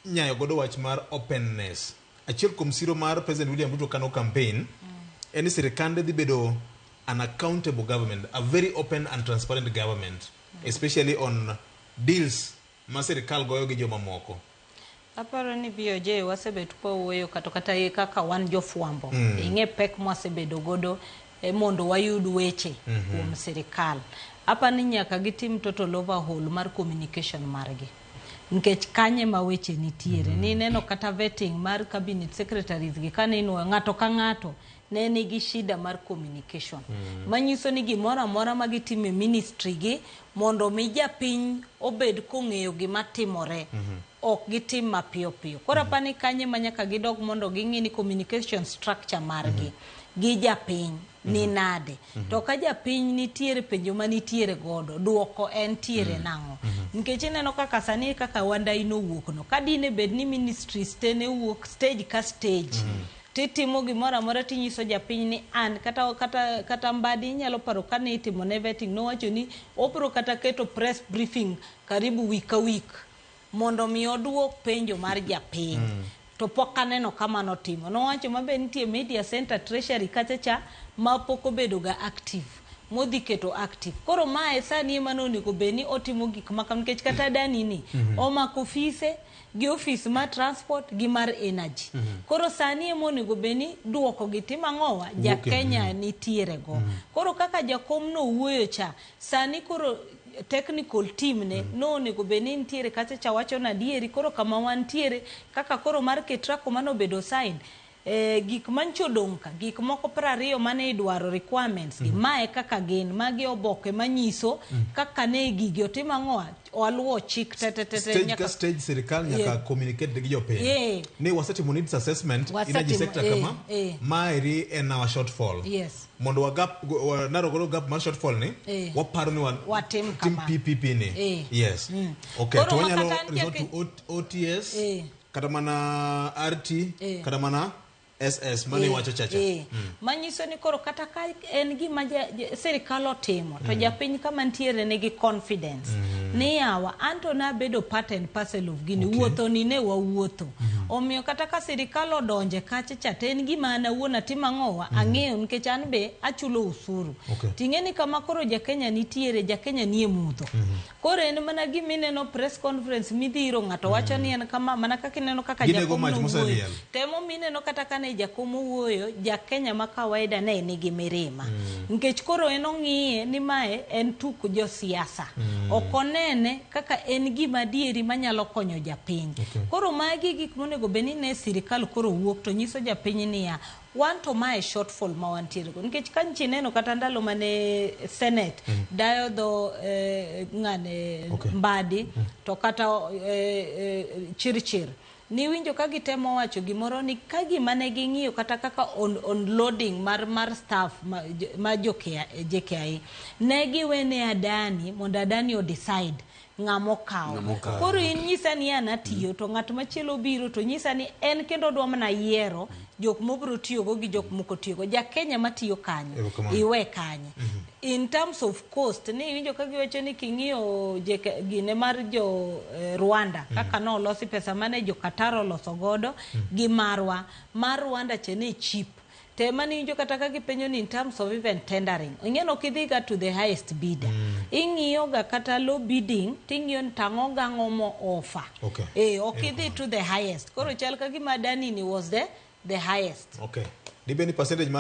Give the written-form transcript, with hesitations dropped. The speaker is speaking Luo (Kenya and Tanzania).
nyayo godo wach mar openness. Achiel kuom siro mar President William Ruto kano campaign en ni sirikande dhi bedo an accountable government, a very open and transparent government, especially on deals ma sirikal goyo gi jomamoko. Aparo ni BOJ wasebet kwawuoyo kata kata kaka wan jofwambo. Ing'e pek mwasebedo godo mondo wayud weche kuom sirikal. Apa ni nyaka gitim total overhaul mar communication margi. Nikech kanye ma weche nitiere. Ni neno kata vetting mar cabinet secretaries gi kane inuoyo ng'ato ka ng'ato ne nigi shida mar communication. Manyiso ni gimoro amora ma gitimo e ministry gi mondo mi japiny obed kong'eyo gima timore. Ok gitim mapiyo piyo. Koro apani kanye ma nyaka gidog mondo ging'i ni communication structure margi gi japiny ni nade. To ka japiny nitiere penjo manitiere godo, duoko en tiere nang'o. Nikech ineno kaka sani kaka Wandayi nowuok no, ka dine bed ni ministries te ne wuok stage ka stage, titimo gimoro amora tinyiso japiny ni an kata kata kata Mbadi inyalo paro kane itimo ne vetting nowacho ni obro kata keto press briefing karibu week ka week mondo mi oduok penjo mar japiny. To pok aneno kama notimo. Nowacho mabe nitie media center treasury kacha cha ma pok obedo ga active modhi keto active. Koro mae sani ema nonego bed ni otimo gik ma kama nikech kata Adani ni omako ofise gi ofis mar transport gi mar energy. Koro sani ema onego bed ni duoko gi timo ang'owa ja Wuok e- Kenya nitiere go. Koro kaka jakom no wuoyo cha sani koro technical team ne nonego bed ni nitiere kacha cha wacho na adieri koro kama wantiere kaka koro mar Ketraco manobedo sign gik mancho odong' ka gik moko 20 mane idwaro requirements gi mae kaka gin magi oboke manyiso kaka ne gigi otim ang'owa waluwo chik te te te te Stage nyaka ka stage sirikal nyaka communicate gi jopiny. Ni wasetimo needs assessment Wasetimo, energy sector kama maeri en our shortfall. Mondo wa gap wa narrow godo gap mar shortfall ni waparo ni Watim tim kama. PPP ni. Yes. Okay, Koro to ma wanyalo kata an resort jake- to OTS kata mana RT kata mana SS mane iwacho chacha. Manyiso ni koro kata ka en gima sirikal otimo to japiny kama nitiere nigi confidence ni yawa anto nabedo part and parcel of gini. Wuotho ni ne wawuotho. Omiyo kata ka sirikal odonje kacha cha to en gima an awuon atimo ang'owa ang'eyo nikech an be achulo usuru. Ting'e ni kama koro jakenya nitiere jakenya nie mudho. Koro en mana gima ineno press conference midhi iro ng'ato wacho ni en kama mana kaka ineno kaka Ginego jakom mach nowuoyo. moseliel. Temo mineno kata kane jakom owuoyo, ja Kenya ma kawaida ne nigi mirima. Nikech koro en ong'iye ni mae en tuk josiasa. Ok onene kaka en gima adieri manyalo konyo japiny. Koro magi gik monego bed ni ne sirikal koro wuok to nyiso japiny niya, wan to mae shortfall ma wantiere go. Nikech ka nchi neno kata ndalo mane Senate dayo dho ng'ane Mbadi to kata Chirchir. Niwinjo ka gitemo wacho gimoro ni ka gima ne ging'iyo kata kaka on loading mar staff ma jo JKIA ne giwene Adani mondo Adani o decide ng'ama okawo. Ng'ama okawo. Koro in nyisa ni an atiyo to ng'at machielo biro to nyisa ni en kendo odwa mana yiero jok mobiro tiyogo gi jok moko tiyogo. Ja Kenya matiyo kanyo Erokamano. iwe kanye. In terms of cost ni iwinjo ka giwacho ni king'iyo gine mar jo Rwanda kaka nolosi pesa mane jo Qatar oloso godo gi marwa mar Rwanda cha ne cheap. Te mane iwinjo kata ka gipenjo ni in terms of even tendering ing'e ni ok idhi ga to the highest bidder. Ing'iyo ga kata low bidding ting'iyo ni tang'o gang'o mo offer. Ok idhi to the highest. Koro chal ka gima Adani ni was the highest. Dibed ni percentage mar